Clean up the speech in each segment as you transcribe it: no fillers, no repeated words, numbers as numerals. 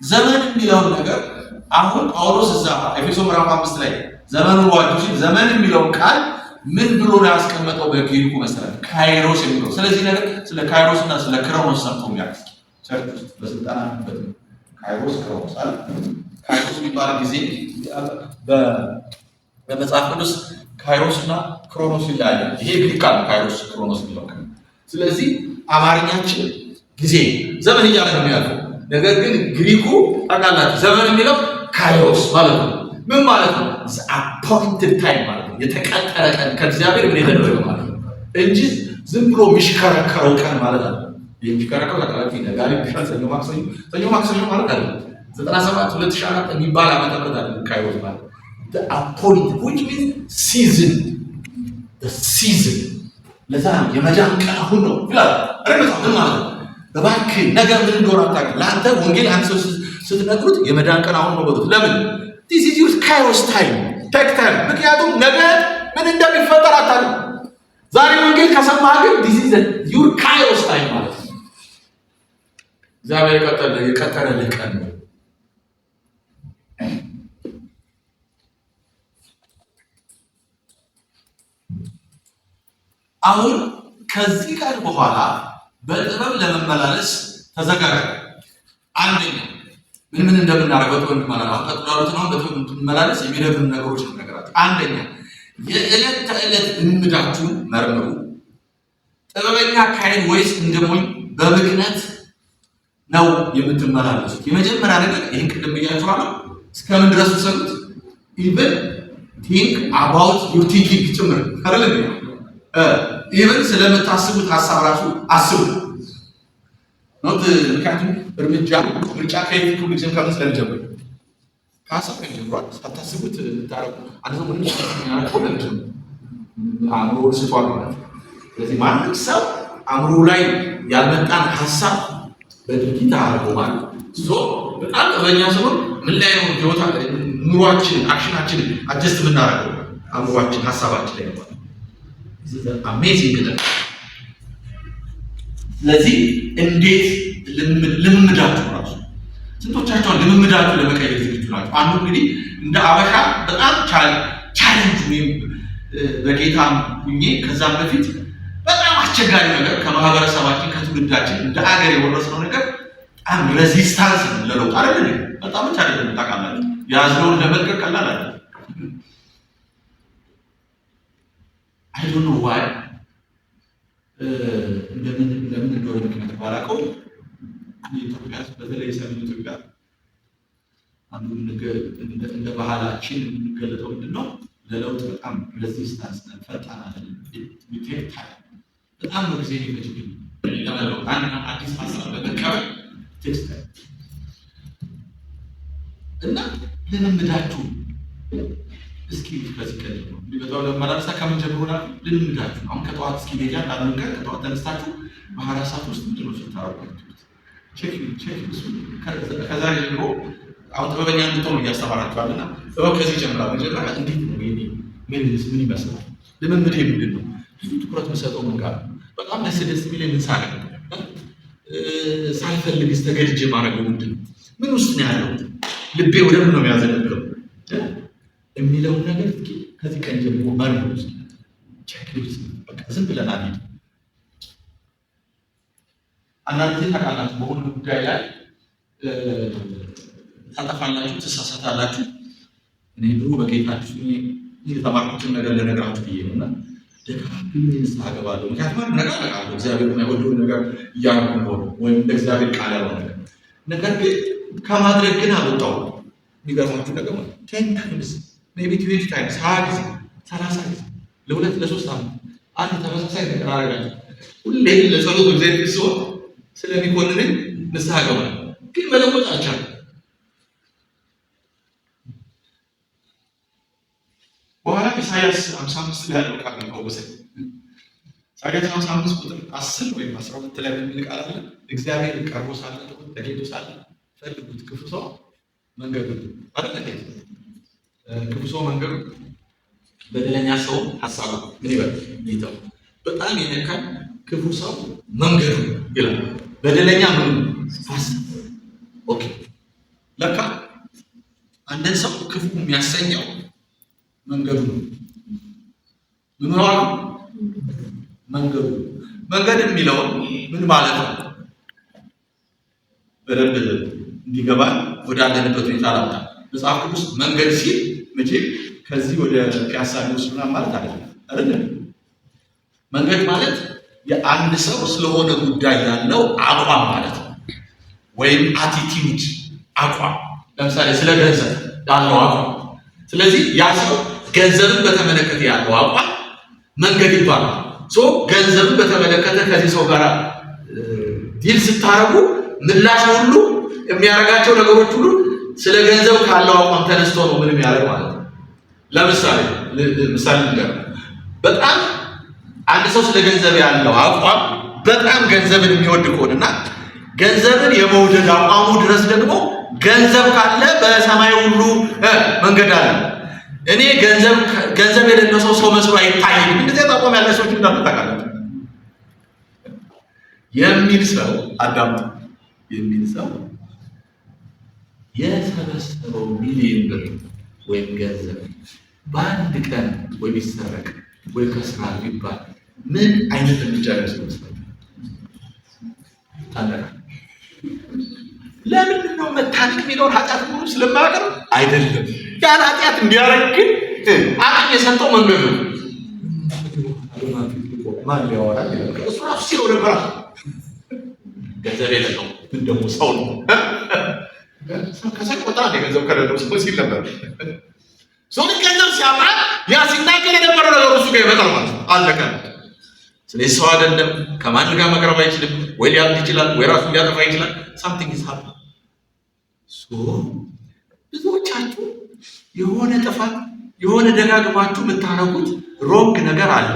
ዘመን የሚለውን ነገር አሁን ጳውሎስ እዛ ኤፌሶ ምዕራፍ 5 ላይ ዘመኑን ዋጁ ሲል ዘመን የሚለውን ቃል ምን ብሎ ነው ያስቀመጠው? በግሪኩ መሰረት ካይሮስ የሚለው። ስለዚህ ነገር ስለ ካይሮስ እና ስለ ክሮኖስ ሰምቶ የሚያውቅ church ውስጥ በስልጠና ካይሮስ ክሮኖስ አለ። ካይሮስ የሚባል ጊዜ በመጽሐፍ ቅዱስ ካይሮስ እና ክሮኖስ ይለያያል። ይሄ ግሪክ ቃል ነው፣ ካይሮስ ክሮኖስ የሚለው። ስለዚህ አማርኛችን ጊዜ ዘመን እያለ ነው የሚያልፈው። ነገር ግን ግሪኩ ታውቃላችሁ ዘመን የሚለው ካይሮስ ማለት ነው። ምን ማለት ነው? Appointed time ማለት ነው። የተቀጠረ ቀን ከእግዚአብሔር ምን የተደረገ ማለት ነው እንጂ ዝም ብሎ የሚሽከረከረው ቀን ማለት አለ። የሚሽከረከረው ታውቃላችሁ፣ ይነጋል፣ ይመሻል፣ ሰኞ ማክሰኞ፣ ሰኞ ማክሰኞ ማለት አይደለም። 97 2004 የሚባል ዓመተ ምህረት አይደለም። ካይሮስ ማለት appointed, which means season, the season። ለዛ ነው የመዳን ቀን አሁን ነው ይላል። ረመጣ ምን ማለት ነው? እባክህ ነገ ምን እንደሆነ አታውቅም። ለአንተ ወንጌል አንድ ሰው ስትነግሩት የመዳን ቀን አሁን ነው በሉት። ለምን? This is your kairos time, take time። ምክንያቱም ነገ ምን እንደሚፈጠር አታውቅም። ዛሬ ወንጌል ከሰማህ ግን this is your kairos time ማለት ነው። እግዚአብሔር የቀጠረልህ ቀን ነው። አሁን ከዚህ ቀን በኋላ በጥበብ ለመመላለስ ተዘጋጁ። አንደኛ ምን ምን እንደምናደርግ በጥበብ እንመላለስ። አሁን ቀጥሎ ያሉትን አሁን በጥበብ እንድንመላለስ የሚረዱን ነገሮች ነገራቸው። አንደኛ የዕለት ተዕለት ልምዳችሁን መርምሩ። ጥበበኛ አካሄድ ወይስ እንደ ሞኝ በብክነት ነው የምትመላለሱት? የመጀመሪያ ነገር ይህን ቅድም ብያችኋለሁ። እስከምን ድረስ ውሰዱት? Even think about your thinking ጭምር አይደል? Even ስለምታስቡት ሀሳብ ራሱ አስቡ። Not ምክንያቱም እርምጃ ምርጫ ከየት ሁሉ ጊዜም ከምን ስለሚጀምር ከሀሳብ ነው የሚጀምረው። ሳታስቡት ታረቁ አንድ ሰው ምንም የሚያደርገው ለምንድን ነው? አእምሮ ስቷል ማለት ነው። ስለዚህ ማንም ሰው አእምሮ ላይ ያልመጣን ሀሳብ በድርጊት አያደርገው ማለት ነው። So በጣም ጥበበኛ ሲሆን ምን ላይ ነው ህይወታ ኑሯችንን action ኣችንን adjust የምናደርገው? አእምሯችን ሀሳባችን ላይ ነው ማለት ነው። Amazing ነገር። ስለዚህ እንዴት ልምምዳችሁ ራሱ ስንቶቻቸውን ልምምዳችሁ ለመቀየር ዝግጁ ናቸው? አንዱ እንግዲህ እንደ አበሻ በጣም challenge ወይም በጌታም ሁኜ ከዛም በፊት በጣም አስቸጋሪ ነገር ከማህበረሰባችን ከትውልዳችን እንደ አገር የወረስነው ነገር በጣም resistance ነው ለለውጥ አይደል? በጣም ብቻ አይደለም፣ ታውቃላችሁ፣ የያዝነውን ለመልቀቅ ቀላል አይደለም። I don't know why፣ እንደምን ለምን እንደሆነ ምክንያት ባላውቀው የኢትዮጵያ በተለይ የሰሜን ኢትዮጵያ አንዱ እንደ ባህላችን የምንገለጠው ምንድን ነው? ለለውጥ በጣም resistance ነን፣ ፈጣን አይደለም። Take time፣ በጣም ነው ጊዜ የሚፈጅብኝ ለመለወጥ፣ አንድ አዲስ ሀሳብ ለመቀበል takes time። እና ልምምዳችሁ እስኪ ከዚህ ቀን ጀምሮ እንግዲህ በጣም ለመመላለሳ ከምን ጀምሮ ና ልምምዳችሁ አሁን ከጠዋት እስኪ ቤት ያንዳንዱን ቀን ከጠዋት ተነስታችሁ በ24 ሰዓት ውስጥ ምንድን ነው ስታረጉ? Check, check። እሱ ከዛሬ ጀምሮ አሁን ጥበበኛ እንድትሆኑ እያስተማራችኋል እና ጥበብ ከዚህ ይጀምራል። መጀመሪያ እንዴት ነው የኔ ምን ምን ይመስላል? ልምምዴ ምንድን ነው? ብዙ ትኩረት የምሰጠው ምን ጋር ነው? በጣም ደስ ደስ የሚለኝ ምን ሳደርግ ነው? ሳልፈልግስ ተገድጄ ማድረገው ምንድን ነው? ምን ውስጥ ነው ያለሁት? ልቤ ወደ ምን ነው የሚያዘነብለው የሚለውን ነገር እስኪ ከዚህ ቀን ጀምሮ መርምሩ። እስኪ check። በቃ ዝም ብለን አንሂድ። አንዳንድ ጊዜ ታውቃላችሁ በሆነ ጉዳይ ላይ ታጠፋላችሁ፣ ትሳሳታላችሁ። እኔ ድሮ በጌታ አዲስ ሆኜ የተማርኩትን ነገር ልነግራችሁ ብዬ ነው እና ደጋግሜ ንስሐ እገባለሁ። ምክንያቱም አንድ ነገር አውቃለሁ፣ እግዚአብሔር የማይወደውን ነገር እያደረኩ እንደሆነ ወይም እንደ እግዚአብሔር ቃል ያልሆነ ነገር፣ ነገር ግን ከማድረግ ግን አልወጣሁም። የሚገርማችሁ ነገር ማለት 10 times, maybe 20 times፣ 20 ጊዜ፣ 30 ጊዜ ለ2 ለ3 ዓመት አንድ ተመሳሳይ ነገር አደርጋለሁ። ሁሌ ለጸሎት እግዚአብሔር ፊት ስሆን ስለሚኮንነኝ ንስሐ እገባለሁ፣ ግን መለወጥ አልቻልኩም። በኋላ ኢሳያስ 55 ላይ ያለው ቃል ነው የፈወሰኝ። ኢሳያስ 55 ቁጥር 10 ወይም 12 ላይ የሚል ቃል አለ። እግዚአብሔር ቀርቦ ሳለ ተገኝቶ ሳለ ፈልጉት፣ ክፉ ሰው መንገዱ አይደል እንዴ? ክፉ ሰው መንገዱ በደለኛ ሰው ሀሳቡ ምን ይበል ይተው። በጣም የነካኝ ክፉ ሰው መንገዱ ይላል። በደለኛ ምን ሀሳብ። Okay። ለካ አንድን ሰው ክፉ የሚያሰኘው መንገዱ ነው። ምን ነው? መንገዱ። መንገድ የሚለውን ምን ማለት ነው? በደንብ እንዲገባን ወዳለንበት ሁኔታ ላምጣ። መጽሐፍ ቅዱስ መንገድ ሲል መቼም ከዚህ ወደ ፒያሳ የሚወስድ ምናምን ማለት አይደለም፣ አይደለም። መንገድ ማለት የአንድ ሰው ስለሆነ ጉዳይ ያለው አቋም ማለት ነው፣ ወይም attitude፣ አቋም። ለምሳሌ ስለ ገንዘብ ያለው አቋም። ስለዚህ ያ ሰው ገንዘብን በተመለከተ ያለው አቋም መንገድ ይባላል። So ገንዘብን በተመለከተ ከዚህ ሰው ጋር deal ስታረጉ ምላሽ ሁሉ የሚያደርጋቸው ነገሮች ሁሉ ስለ ገንዘብ ካለው አቋም ተነስቶ ነው ምንም ያደርግ ማለት ነው። ለምሳሌ ምሳሌ ልንገር። በጣም አንድ ሰው ስለ ገንዘብ ያለው አቋም በጣም ገንዘብን የሚወድ ከሆነና ገንዘብን የመውደድ አቋሙ ድረስ ደግሞ ገንዘብ ካለ በሰማይ ሁሉ መንገድ አለ። እኔ ገንዘብ የሌለው ሰው ሰው መስሎ አይታየኝም። እንደዚህ አይነት አቋም ያለ ሰዎች እንዳሉ ታውቃላችሁ። የሚል ሰው፣ አዳምጡ፣ የሚል ሰው የሰበሰበው ሚሊዮን ብር ወይም ገንዘብ በአንድ ቀን ወይ ቢሰረቅ ወይ ከስራ ቢባል ምን አይነት እርምጃ ይወስድ ይመስላችኋል? ታነቃ። ለምንድን ነው መታነቅ የሚለውን ኃጢአት ሙሉ ስለማያቀርብ አይደለም። ያን ኃጢአት እንዲያደርግ ግን አቅም የሰጠው መንገዱ ነው። ማን ሊያወራ እሱ ራሱ ሲለው ነበር። ገንዘብ የሌለው ምን ደግሞ ሰው ነው፣ ከሰው ይቆጠራል ገንዘብ ከሌለው ሰው ሲል ነበር። ሰው ልክ ገንዘብ ሲያጣ ያ ሲናገር የነበረው ነገር እሱ ጋር ይመጣል ማለት ነው። አለቀ። ስለዚህ ሰው አይደለም፣ ከማን ጋር መቅረብ አይችልም። ወይ ሊያብድ ይችላል፣ ወይ ራሱን ሊያጠፋ ይችላል። Something is happening። So ብዙዎቻችሁ የሆነ ጥፋት፣ የሆነ ደጋግማችሁ የምታረጉት wrong ነገር አለ።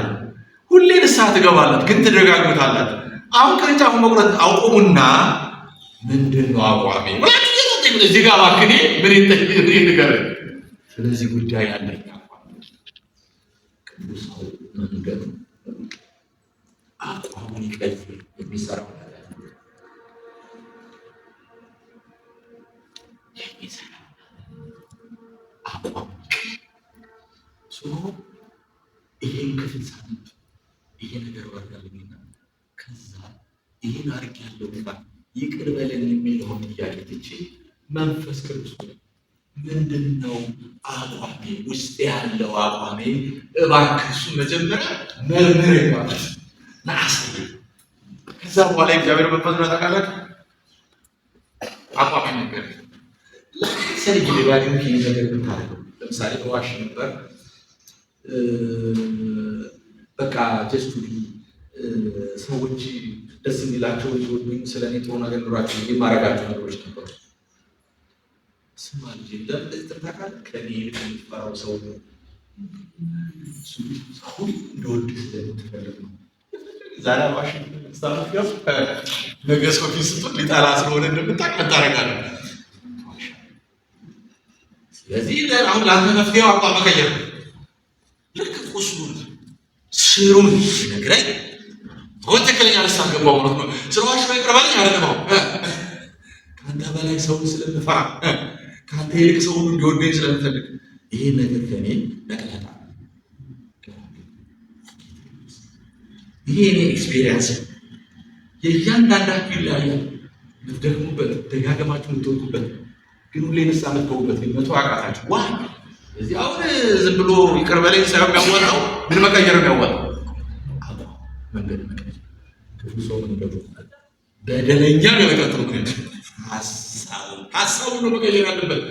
ሁሌ ንስሐ ትገባላችሁ፣ ግን ትደጋግሙታላችሁ። አሁን ቅርንጫፉን መቁረጥ አቁሙና ምንድን ነው አቋሜ ብላችሁ እዚህ ጋር እባክህ ምን ይንገረኝ ስለዚህ ጉዳይ ያለኝ አቋም። ቅዱስ ሰው መንገዱ አቋሙን ይቀይር፣ የሚሰራው ነገር የሚሰራው አቋሙን ይቀይር። So ይሄን ክፍል ሳነብ ይሄ ነገር ወረደልኝና ከዛ ይሄን አድርግ ያለው ጥፋት ይቅር በለን የሚለውን ጥያቄ ትቼ መንፈስ ቅዱስ ምንድን ነው አቋሜ፣ ውስጥ ያለው አቋሜ፣ እባክህ እሱ መጀመሪያ መርምር ማለት ናአሳየ። ከዛ በኋላ እግዚአብሔር መንፈስ ነው፣ ታውቃላችሁ፣ አቋሜ ነገር ለምሳሌ ደጋግመህ ይሄን ነገር ብታደርገው፣ ለምሳሌ እዋሽ ነበር፣ በቃ just to be ሰዎች ደስ እንዲላቸው፣ እንዲወዱኝ፣ ስለ እኔ ጥሩ ነገር ኑራቸው የማደርጋቸው ነገሮች ነበሩ። ስማ ልጄ፣ ለምን እንደዚህ ታውቃለህ? ከእኔ ይልቅ የምትፈራው ሰው ነው። ሰው እንደወድህ ስለምትፈልግ ነው። ዛሬ አልዋሽም፣ ነገ ሰው ፊት ስትሆን ሊጠላ ስለሆነ እንደምታውቅ ምን ታደርጋለህ? ስለዚህ አሁን ለአንተ መፍትሄው አቋም መቀየር ነው። ልክ ቁስሉን ስሩን ሲነግረኝ አሁን ትክክለኛ ንስሐ ገባሁ ማለት ነው። ስለዋሸሁ ይቅር በለኝ አይደለም። አሁን ከአንተ በላይ ሰውን ስለምፈራ፣ ከአንተ ይልቅ ሰውን እንዲወደኝ ስለምፈልግ ይሄ ነገር ከኔ ነቅለህ ጣል። ይሄ የኔ experience ነው። የእያንዳንዳችሁ ይለያያል። የምትደክሙበት፣ ደጋግማችሁ የምትወድቁበት፣ ግን ሁሌ ንስሐ የምትገቡበት፣ ግን መተው አቃታችሁ። Why? እዚህ አሁን ዝም ብሎ ይቅር በለኝ ሳይሆን የሚያዋጣው ምን መቀየር ነው የሚያዋጣው? አቋም፣ መንገድ መቀየር። ክፉ ሰው መንገዱ፣ በደለኛ ነው የቀጥሩ ምክንያት ሀሳቡን ነው መቀየር ያለበት።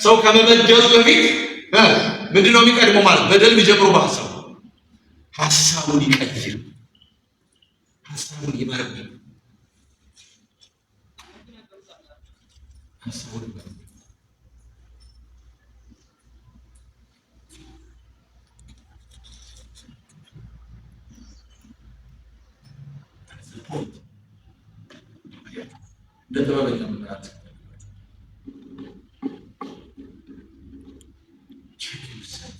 ሰው ከመበደሉ በፊት ምንድን ነው የሚቀድመው? ማለት በደል የሚጀምረው በሀሳቡ። ሀሳቡን ይቀይር፣ ሀሳቡን ይመርምር፣ ሀሳቡን ይመርምር። Point። እንደ ጥበበኛ መምራት፣ check yourself።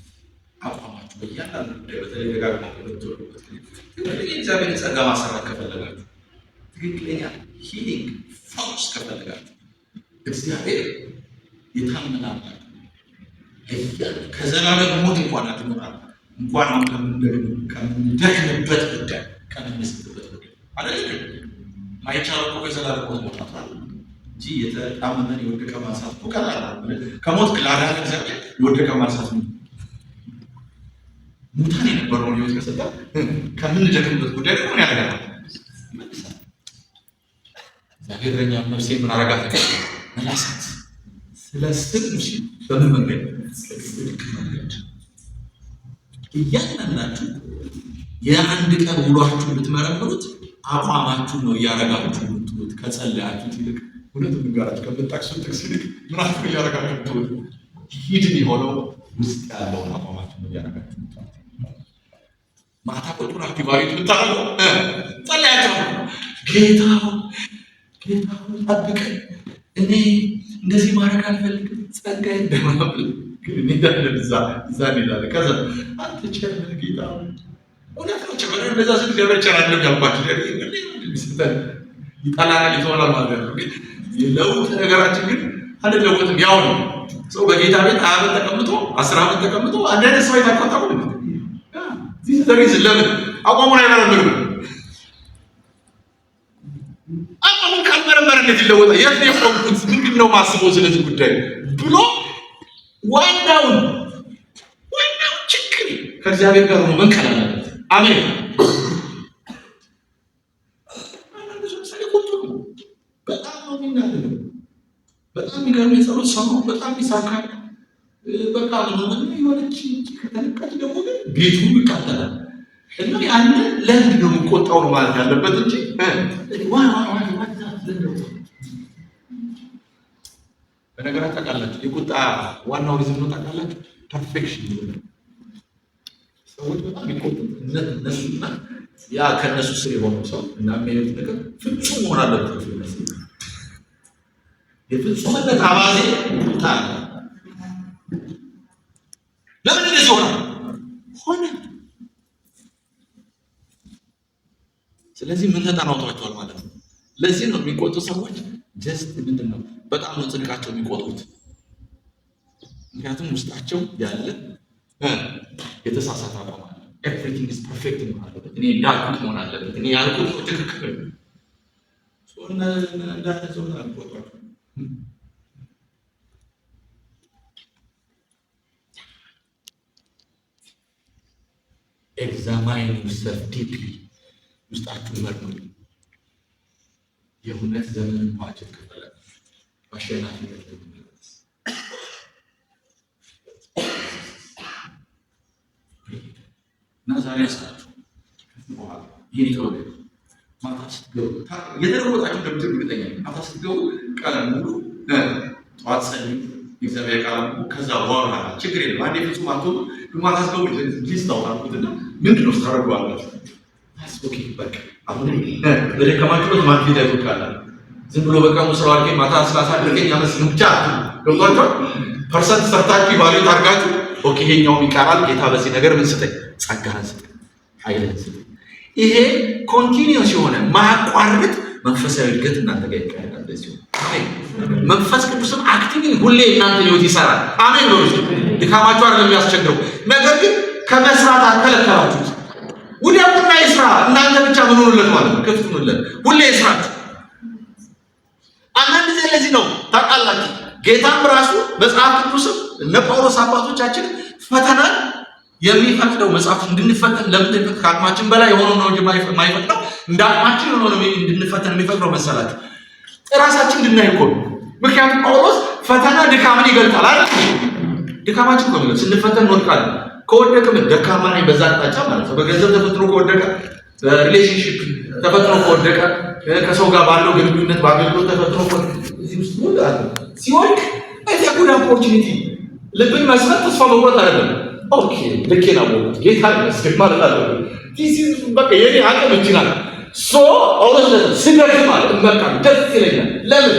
አቋማችሁ በእያንዳንዱ ጉዳይ፣ በተለይ ደጋግማ በምትወዱበት ጊዜ፣ ትክክለኛ እግዚአብሔርን ጸጋ ማሰራት ከፈለጋችሁ፣ ትክክለኛ healing ፈውስ ከፈለጋችሁ እግዚአብሔር የታመነ አምላክ ከዘላለም ሞት እንኳን አድኖናል። እንኳን አሁን ከምንደክምበት ጉዳይ፣ ከምንስትበት ጉዳይ አይደል? ማይቻለው እኮ ከዘላለም ሞት መውጣት ነው እንጂ የተጣመመን የወደቀ ማንሳት እኮ ቀላል ነው። ከሞት ላዳነ እግዚአብሔር የወደቀ ማንሳት ነው። ሙታን የነበረውን ህይወት ከሰጠ ከምንደክምበት ጉዳይ ደግሞ ምን ያደርጋል? ይመልሳል። እግዚአብሔር እረኛም ነፍሴን ምን አደረጋት? መላሳት። ስለ ስሙ ሲል በምን መንገድ? በጽድቅ መንገድ። እያንዳንዳችሁ የአንድ ቀን ውሏችሁን ብትመረምሩት አቋማችሁን ነው እያረጋችሁ የምትሉት። ከጸለያችሁት ይልቅ፣ እውነት እንጋራችሁ፣ ከምትጠቅሱት ጥቅስ ይልቅ ምናችሁ እያረጋችሁ የምትሉት hidden የሆነው ውስጥ ያለውን አቋማችሁ ነው እያረጋችሁ የምትሉት። ማታ ቁጭ ብላችሁ evaluate የምታደርገው ጸለያችሁ ነው። ጌታ ጌታ ጠብቀኝ፣ እኔ እንደዚህ ማድረግ አልፈልግም፣ ጸጋዬ እንደማብል ግን እንሄዳለን፣ እዛ እዛ እንሄዳለን። ከዛ አንተ ቸር ነህ ጌታ፣ እውነት ነው ቸር ነህ። እንደዛ ስል እግዚአብሔር ቸር አይደለም ያልኳችሁ ይጠላናል፣ ይተወናል ማለት ነው። ግን የለውጥ ነገራችን ግን አንለወጥም፣ ያው ነው። ሰው በጌታ ቤት 20 ዓመት ተቀምጦ፣ 10 ዓመት ተቀምጦ አንድ አይነት ሰው አይታቆጣቁም። This is the reason። ለምን አቋሙን አይመረምርም? አቋሙን ካልመረመረ እንዴት ይለወጣል? የት ነው የቆምኩት? ምንድን ነው ማስበው ስለዚህ ጉዳይ ብሎ ዋናውን ዋናውን ችግር ከእግዚአብሔር ጋር ሆኖ መንቀል አለበት። አሜን። አንዳንድ ሰው ለምሳሌ ቁጡ ነው። በጣም ነው የሚናደደው። በጣም የሚገርም የጸሎት ሰው ነው። በጣም ይሳካል። በቃ ምናምን የሆነች ከተነካች ደግሞ ግን ቤቱ ይቃጠላል። እና ያንን ለምንድን ነው የምቆጣው ነው ማለት ያለበት እንጂ ዋ ዋ ዋ ዋ። በነገራችሁ ታውቃላችሁ፣ የቁጣ ዋናው reason ነው ታውቃላችሁ፣ perfection ነው። ሰዎች በጣም ይቆጡት እነሱና ያ ከእነሱ ስር የሆነው ሰው እና የሚያዩት ነገር ፍጹም መሆን አለበት። የፍጹምነት አባዜ ቁጣ አለ። ለምን እንደዚህ ሆነ ሆነ? ስለዚህ ምን ተጠናውቷቸዋል ማለት ነው። ለዚህ ነው የሚቆጡ ሰዎች just ምንድን ነው በጣም ነው ጽድቃቸው የሚቆጥሩት። ምክንያቱም ውስጣቸው ያለ የተሳሳተ አቋም አለ። Everything is perfect መሆን አለበት። እኔ እንዳልኩት መሆን አለበት። እኔ ያልኩት ነው ትክክል። እንዳለ ሰው አልቆጧቸው። Examine yourself deeply፣ ውስጣችሁን መርምሩ። የእውነት ዘመንን መዋጀት ከፈለጋችሁ፣ በአሸናፊነት ለመመላለስ። እና ዛሬ ያስታችሁ ከዚህ በኋላ ይህን የተወደደ ማታ ስትገቡ የተለወጣችሁ እንደምትሉ እርግጠኛ ነኝ። ማታ ስትገቡ ቀን ሙሉ ጠዋት ጸልዩ፣ የእግዚአብሔር ቃል አንብቡ። ከዛ በኋላ ችግር የለም። አንዴ ፍጹም አትሆኑ፣ ግን ማታ ስትገቡ list አውጣ። ምንድን ነው ስታደርጉ አላችሁ? Okay፣ በቃ አሁን በደከማችሁበት ማን ፊት አይቶካላል? ዝም ብሎ በቀኑ ስራ አድርጌ ማታ ስላሳደርከኝ አመስግን ብቻ አትሉ። ገብቷችኋል? Percent ሰርታችሁ evaluate አድርጋችሁ okay ይሄኛውም ይቀራል፣ ጌታ በዚህ ነገር ምን ስጠኝ፣ ጸጋህን ስጠኝ፣ ኃይልህን ስጠኝ። ይሄ continuous የሆነ ማያቋርጥ መንፈሳዊ እድገት እናንተ ጋር ይካሄዳል። እንደዚህ አሜን። መንፈስ ቅዱስም actively ሁሌ እናንተ ህይወት ይሰራል። አሜን በሉ። ድካማችሁ አይደለም የሚያስቸግረው፣ ነገር ግን ከመስራት አከለከላችሁት። ውደቁና ይስራ። እናንተ ብቻ ምን ሆኑለት ማለት ነው፣ ክፍት ሁኑለት፣ ሁሌ ይስራችሁ። አንዳንድ ጊዜ ለዚህ ነው ታውቃላችሁ፣ ጌታም ራሱ መጽሐፍ ቅዱስም እነ ጳውሎስ አባቶቻችን ፈተናን የሚፈቅደው መጽሐፍ እንድንፈተን ለምን ከአቅማችን በላይ የሆነው ነው እንጂ የማይፈቅደው እንደ አቅማችን የሆነው ነው እንድንፈተን የሚፈቅደው መሰላችሁ? ራሳችን እንድናይ እኮ ነው። ምክንያቱም ጳውሎስ ፈተና ድካምን ይገልጣል አይደል? ድካማችን እኮ ነው። ስንፈተን እንወድቃለን። ከወደቅም ደካማ ነኝ በዛ አቅጣጫ ማለት ነው። በገንዘብ ተፈትኖ ከወደቀ፣ በ relationship ተፈትኖ ከወደቀ፣ ከሰው ጋር ባለው ግንኙነት፣ በአገልግሎት ተፈትኖ እዚህ ውስጥ ሁሉ አለ። ሲወድቅ it's good opportunity። ልብን መስበር ተስፋ መቁረጥ አይደለም። Okay ልኬን አወቅሁት ጌታ ይመስገን ማለት አለብን። This is በቃ የኔ አቅም እቺ ናት። So ጳውሎስ ስደክም አለ እመካለሁ፣ ደስ ይለኛል። ለምን?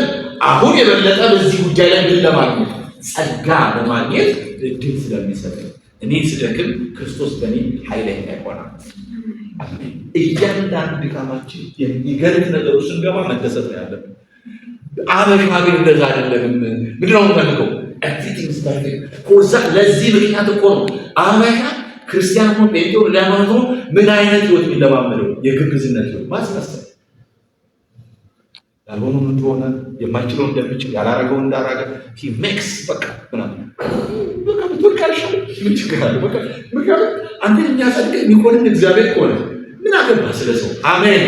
አሁን የበለጠ በዚህ ጉዳይ ላይ ምን ለማግኘት፣ ጸጋ ለማግኘት እድል ስለሚሰጠኝ እኔ ስደክም ክርስቶስ በእኔ ኃይለኛ ይሆናል። እያንዳንዱ ድካማችን የሚገልጥ ነገር ውስጥ ስንገባ መደሰት ነው ያለብን። አበሻ ግን እንደዛ አይደለም። ምንድን ነው የምፈልገው? Everything is perfect። ከዛ ለዚህ ምክንያት እኮ ነው አበሻ ክርስቲያን ሆኖ ጴንጤ ሆኖ ሃይማኖት ሆኖ ምን አይነት ህይወት የሚለማመደው? የግብዝነት ህይወት፣ ማስመሰል፣ ያልሆነውን እንደሆነ፣ የማይችለው እንደሚችል፣ ያላረገው እንዳረገ he makes በቃ ምናምን። በቃ ብትወድቅ አይሻልም? ምን ችግር አለ? በቃ ምክንያቱም አንተን የሚያጸድቅ የሚኮንን እግዚአብሔር ከሆነ ምን አገባ ስለ ሰው? አሜን።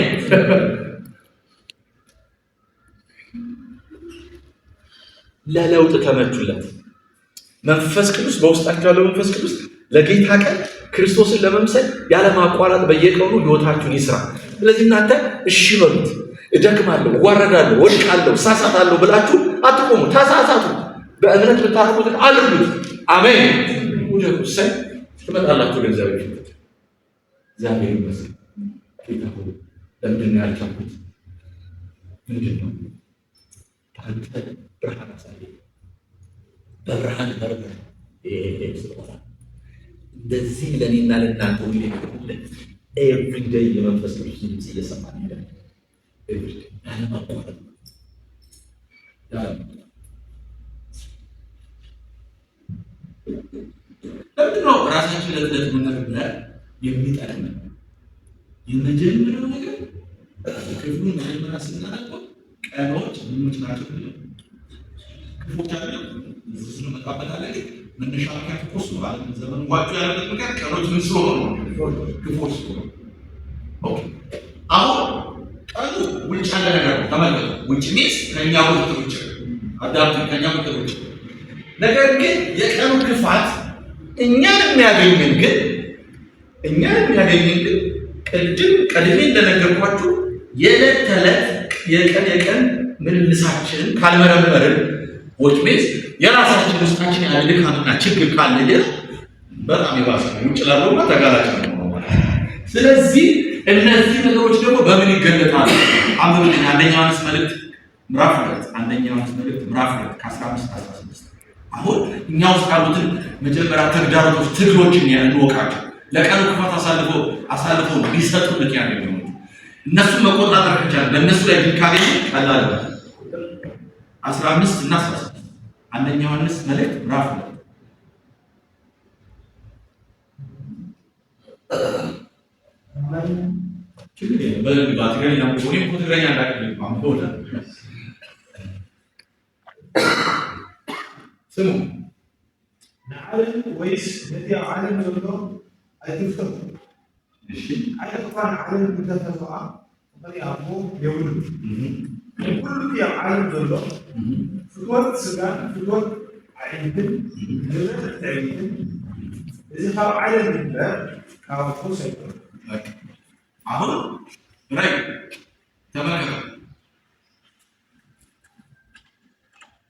ለለውጥ ተመቹለት። መንፈስ ቅዱስ፣ በውስጣቸው ያለው መንፈስ ቅዱስ ለጌታ ቀን ክርስቶስን ለመምሰል ያለማቋረጥ በየቀኑ ህይወታችሁን ይስራ። ስለዚህ እናንተ እሺ በሉት። እደክማለሁ፣ እዋረዳለሁ፣ ወድቃለሁ፣ እሳሳታለሁ ብላችሁ አትቆሙ። ተሳሳቱ። በእምነት ብታርጉትን አድርጉት። አሜን። ውደቁ፣ እሰይ ትመጣላችሁ ለእግዚአብሔር ፊት። እግዚአብሔር ይመስገን። ጌታ ሆይ ለምንድን ነው ያልቻልኩት? ምንድን ነው? በአንተ ብርሃን አሳየኝ። በብርሃን መርምር። ይሄ ስለሆነ እንደዚህ ለእኔና ለእናንተ ሁሌ ይሆንልን። Every day የመንፈስ ቅዱስ ድምፅ እየሰማን ሄዳለን። Every day ያለማቋረጥ፣ ያለማቋረጥ። ለምንድን ነው ራሳችን ዕለት ዕለት መመርመር የሚጠቅመን? የመጀመሪያው ነገር ክፍሉን መጀመሪያ ስናነበው ቀኖች ምኖች ናቸው? ክፉዎች አይደለም። እዚህ እንመጣበታለን። ግን መነሻ ምክንያት እኮ እሱ ነው። ዓለም ዘመኑ ዋጁ ያለበት ምክንያት ቀኖች ምን ስለሆኑ ነው? ክፉዎች ስለሆኑ። Okay፣ አሁን ቀኑ ውጭ ያለ ነገር ነው። ተመልከቱ። ውጭ means ከእኛ ቁጥጥር ውጭ፣ አዳምጡ፣ ከእኛ ቁጥጥር ውጭ። ነገር ግን የቀኑ ክፋት እኛን የሚያገኘን ግን ቅድም ቀድሜ እንደነገርኳችሁ የዕለት ተዕለት የቀን የቀን ምልልሳችንን ካልመረመርን፣ which means የራሳችን ውስጣችን ያለ ድካምና ችግር ካለ ሌላ በጣም የባሰ ነው። ውጭ ላለውማ ተጋላጭ ነው ማለት ነው። ስለዚህ እነዚህ ነገሮች ደግሞ በምን ይገለጣሉ? አንብብልኝ። አንደኛ ዮሐንስ መልእክት ምዕራፍ 2፣ አንደኛ ዮሐንስ መልእክት ምዕራፍ 2 ከ15 16። አሁን እኛ ውስጥ ያሉትን መጀመሪያ ተግዳሮቶች፣ ትግሎችን እንወቃቸው። ለቀኑ ክፋት አሳልፎ አሳልፎ ሊሰጡ ምክንያት የሚሆኑት እነሱን መቆጣጠር ከቻልን፣ በእነሱ ላይ ድል ካገኘን ቀላል ነው። 15 እና 16፣ አንደኛ ዮሐንስ መልእክት ምዕራፍ 2። ችግር የለም። በትግረኛ፣ እኔም እኮ ትግረኛ እንዳቅም አንብበው። ስሙ። ንዓለም ወይስ ነቲ ኣብ ዓለም ዘሎ ኣይትፍተው። እሺ። ሓደ እኳ ንዓለም እንተፈተዋ ፍቕሪ ኣቦ የብሉን። ኩሉ እቲ ኣብ ዓለም ዘሎ፣ ፍትወት ስጋን ፍትወት ኣዒንትን ንብረት ትዕቢትን፣ እዚ ካብ ዓለም እምበር ካብ ኣቦስ ኣይኮነን። በቃ አሁን right፣ ተመልከቱ።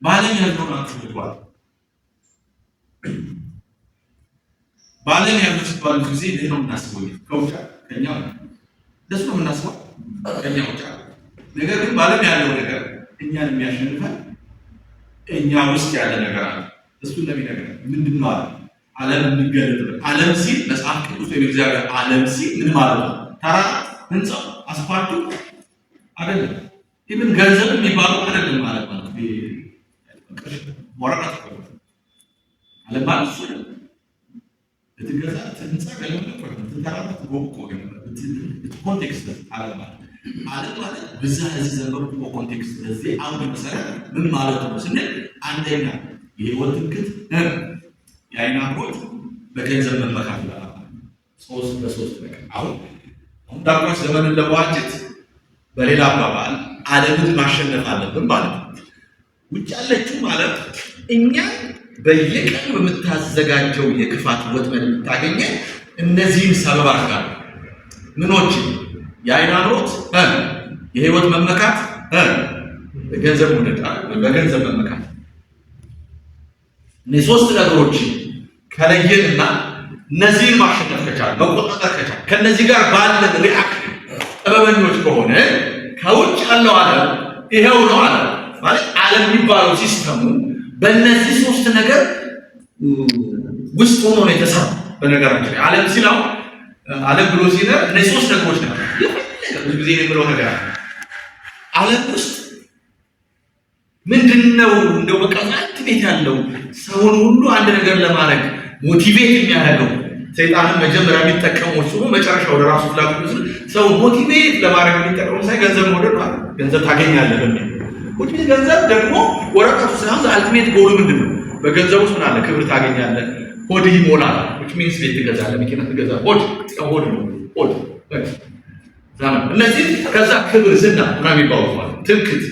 በዓለም ያለውን አትፈልጓል። በዓለም ያለው ሲባል ብዙ ጊዜ ይህ ነው የምናስበው፣ ከውጭ ከኛ ደስ ነው የምናስበው ከኛ ውጭ። ነገር ግን በዓለም ያለው ነገር እኛን የሚያሸንፈን እኛ ውስጥ ያለ ነገር አለ። እሱ እንደሚነግረን ምንድን ነው አለ? ዓለም የሚገለጥበት፣ ዓለም ሲል መጽሐፍ ቅዱስ ወይም እግዚአብሔር ዓለም ሲል ምን ማለት ነው? ተራራ፣ ህንፃው፣ አስፋልቱ አይደለም። Even ገንዘብ የሚባለው አይደለም። ማለት ማለት ወረቀት እኮ ነው። ዓለም ማለት እሱ አይደለም። ብትገዛ ህንፃ ገለመለ እኮ ነው። ብትተራራ ትጎብ እኮ ነው። Context ዓለም ማለት ብዛ ህዝብ ዘንበርኩ context በዚህ አውድ መሰረት ምን ማለት ነው ስንል አንደኛ የህይወት ትምክህት፣ የአይን አምሮት፣ በገንዘብ መመካት ይላል። ሶስት በሶስት ነገር። አሁን አሁን እንዳልኳችሁ ዘመንን ለመዋጀት፣ በሌላ አባባል ዓለምን ማሸነፍ አለብን ማለት ነው። ውጭ ያለችው ማለት እኛ በየቀኑ በምታዘጋጀው የክፋት ወጥመድ የምታገኘን እነዚህን ሰበብ አድርጋ ነው። ምኖችን? የአይን አምሮት፣ የህይወት መመካት፣ ገንዘብ መውደድ፣ በገንዘብ መመካት። እነዚህ ሶስት ነገሮችን ከለየንና እነዚህን ማሸነፍ ከቻል፣ መቆጣጠር ከቻል፣ ከነዚህ ጋር ባለን reaction ጥበበኞች ከሆነ ከውጭ ያለው ዓለም ይሄው ነው አለ ማለት። ዓለም የሚባለው system ኡ በእነዚህ ሶስት ነገር ውስጥ ሆኖ ነው የተሰራው። በነገራችን ላይ ዓለም ሲል፣ አሁን ዓለም ብሎ ሲል እነዚህ ሶስት ነገሮች ናቸው። የፈለገ ብዙ ጊዜ የምለው ነገር አለ። ዓለም ውስጥ ምንድነው? እንደው በቃ ultimate ያለው ሰውን ሁሉ አንድ ነገር ለማድረግ motivate የሚያደርገው፣ ሰይጣንን መጀመሪያ የሚጠቀመው እሱ ነው። መጨረሻ ወደ ራሱ ፍላጎት ሰው motivate ለማድረግ የሚጠቀመው ሳይ ገንዘብ መውደድ ነው። ገንዘብ ታገኛለህ በሚል which ገንዘብ ደግሞ ወረቀቱ ሳይሆን ultimate goal ኡ ምንድን ነው? በገንዘብ ውስጥ ምን አለ? ክብር ታገኛለህ፣ ሆድህ ይሞላል። Which means ቤት ትገዛለህ፣ መኪና ትገዛለህ። ሆድ ሆድ ነው፣ ሆድ ዛና እነዚህ ከዛ ክብር፣ ዝና ምናምን የሚባሉት ማለት ትምክት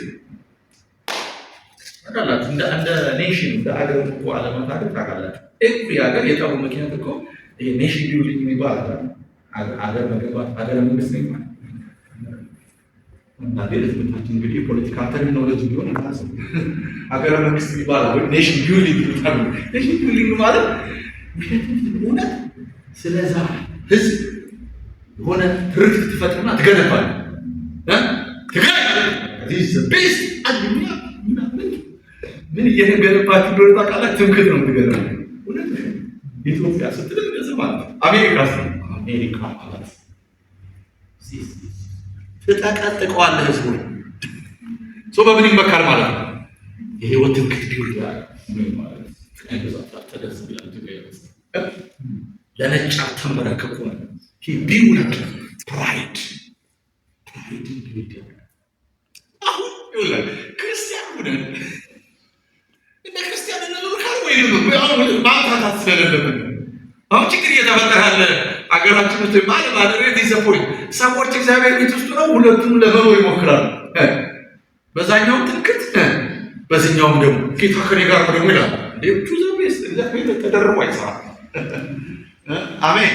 ታውቃላችሁ። እንደ nation እንደ ሀገር እኮ ዓለማት ሀገር ታውቃላችሁ። Every ሀገር የጠቡ ምክንያት እኮ ይሄ nation building የሚባል አለ። ሀገር መገንባት፣ ሀገረ መንግስት ነው ይባላል። እና ለትምህርታችን እንግዲህ የፖለቲካ terminology ቢሆን እናስብ። ሀገረ መንግስት የሚባል ወይ nation building ይሉታል። Nation building ማለት እውነት ስለዛ ህዝብ የሆነ ትርክት ትፈጥርና ትገነባለህ። ትግራይ best አንደኛ ምናምን ምን እየገነባችሁ እንደሆነ ታውቃላችሁ? ትምክህት ነው የምትገነባው። እውነት ኢትዮጵያ ስትል እንደዚህ ማለት ነው። አሜሪካ ስትል አሜሪካ ማለት ትጠቀጥቀዋለህ ህዝቡን። ሰው በምን ይመካል ማለት ነው? የህይወት ትምክህት build ማለት ለነጭ አልተንበረከኩ ነው። Build pride፣ pride ን build ያደርጋል። አሁን ይኸውልህ ክርስቲያን ሆነን እንደ ክርስቲያን እንኑር ካል ወይ ማምታታት ስለሌለብን አሁን ችግር እየተፈጠረ ያለ ሀገራችን ውስጥ ማለት ማለት ዲሰፖይንት ሰዎች እግዚአብሔር ቤት ውስጥ ነው፣ ሁለቱም ለመኖር ይሞክራሉ። በዛኛውም ትምክህት በዚህኛውም ደግሞ ጌታ ከኔ ጋር ነው ደግሞ ይላል። Choose best። እግዚአብሔር ተደርቦ አይሰራም። አሜን።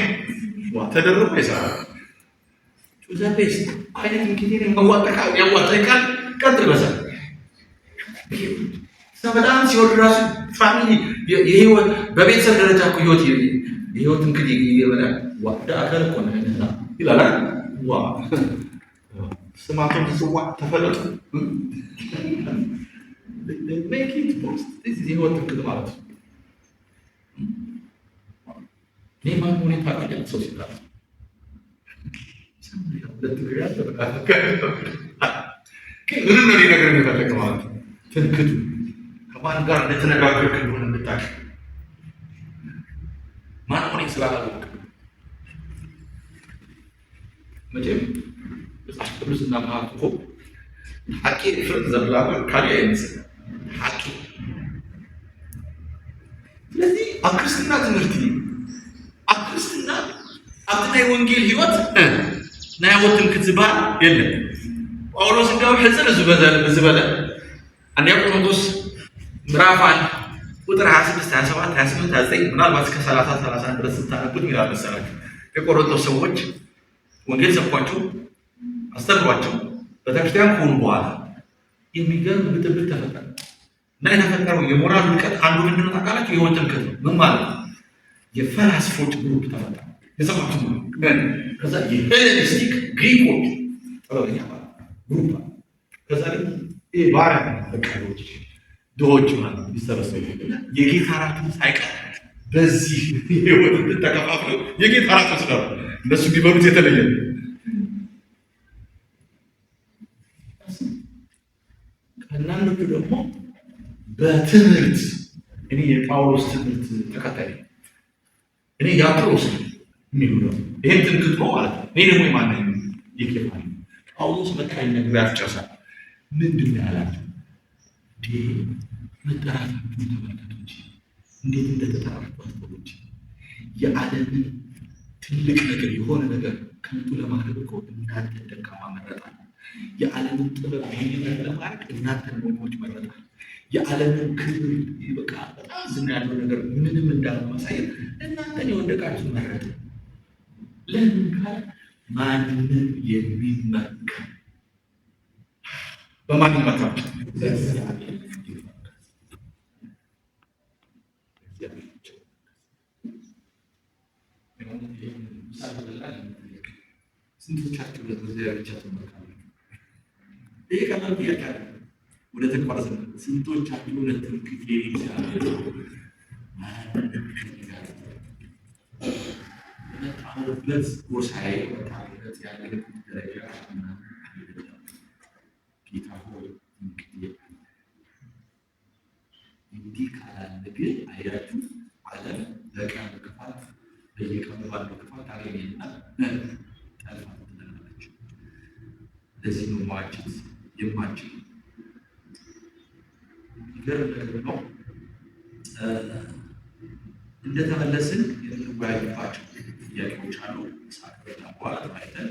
ተደርቦ አይሰራም። Choose best አይነት ትምክህቴን ያዋጣኝ ቃል ቀጥል በዛ ሰው በጣም ሲወድ ራሱ family የህይወት በቤተሰብ ደረጃ እኮ ህይወት የህይወት እንግዲህ ይበላል። ዋ አካል እኮ ነው ይላል። ዋ ስማቶም ዝጽዋዕ ተፈለጡ make it post የህይወት ትምክህት ማለት ነው። እኔ ማን መሆኔን ታውቃለህ? ሰው ሲባል ሁለት እግር ያለ ምንም ነው ሊነግረን የፈለገ ማለት ነው። ትምክህቱ ከማን ጋር እንደተነጋገርክ እንደሆነ እንድታውቅ፣ ማን መሆኔን ስላላወቅ መቼም መጽሐፍ ቅዱስ እና መጽሐፍ እኮ ሓቂ ፍርጥ ዘብላ ካሊእ ኣይመስልን ሓቂ። ስለዚህ ኣብ ክርስትና ትምህርቲ፣ ኣብ ክርስትና ኣብቲ ናይ ወንጌል ህይወት ናይ ህይወት ትምክህት ዝበሃል የለን። ጳውሎስ እንዲያውም ሕፅር ዝበለ አንደኛ ቆሮንቶስ ምዕራፍ 1 ቁጥር 26፣ 27፣ 28፣ 29 ምናልባት እስከ 30፣ 31 ድረስ ስታነቡት ይላል መሰላችሁ፣ የቆሮንቶስ ሰዎች ወንጌል ሰብኳቸው አስተምሯቸው ቤተክርስቲያን ከሆኑ በኋላ የሚገርም ብጥብጥ ተፈጠረ እና የተፈጠረው የሞራል ውድቀት አንዱ ምንድን ነው ታውቃላችሁ? የህይወት ትምክህት ነው። ምን ማለት ነው? የፈላስፎች group ተፈጠረ። የሰማችሁ ነው። ከዛ የ Hellenistic ግሪኮች ጥበበኛ ማለት group አለ። ከዛ ደግሞ ይሄ ባሪያ በቃሎች ድሆች ማለት ይሰበሰቡ የጌታ እራትን ሳይቀር በዚህ የህይወት እንትን ተከፋፍለው የጌታ እራት ወስዳሉ። እነሱ የሚበሉት የተለየ ነው። አንዳንዶቹ ደግሞ በትምህርት እኔ የጳውሎስ ትምህርት ተከታይ ነኝ፣ እኔ የአጵሎስ ነኝ የሚሉ ነው። ይሄን ትምክህት ነው ማለት ነው። እኔ ደግሞ የማን ነኝ? የኬፋ ነኝ። ጳውሎስ መጣኝ ነገር ያስጨርሳል። ምንድን ነው ያላቸው? መጠራታችሁን ተመልከቱ እንጂ እንዴት እንደተጠራችሁ አስተውሉ እንጂ። የዓለምን ትልቅ ነገር የሆነ ነገር ከንቱ ለማድረግ እኮ እናንተን ደካማ መረጣል። የዓለምን ጥበብ ሞኝነት ለማድረግ እናንተን ሞኞች መረጣል። የዓለምን ክብር በቃ በጣም ዝና ያለው ነገር ምንም እንዳለ ማሳየት እናንተን የወደቃችሁ መረጠ። ለምን ካለ ማንም የሚመካ በማን ይመካ? በእግዚአብሔር ይመካ። እግዚአብሔር ብቻ። ስንቶቻችሁ ለእግዚአብሔር ብቻ ትመካላችሁ? ይሄ ቀላል ጥያቄ አይደለም። ወደ ተግባር ዘመን ስንቶቻችሁ ለትምክህት የእግዚአብሔር የመጣሁበት ጎሳዬ የመጣሁበት ያለሁበት ደረጃ ምናምን አይደለም። ጌታ ሆይ ትምክህቴ እንዲህ ካላልን ግን አያችሁ ዓለም በቀኑ ክፋት በየቀኑ ባለው ክፋት ታገኘንና ጠልፋ ትጥለናለች። ለዚህ ነው መዋጀት የማንችል። የሚገርም ነገር ነው። እንደተመለስን የምንወያይባቸው ጥያቄዎች አሉ። ሰዓት ከበላ በኋላ ተወያይተን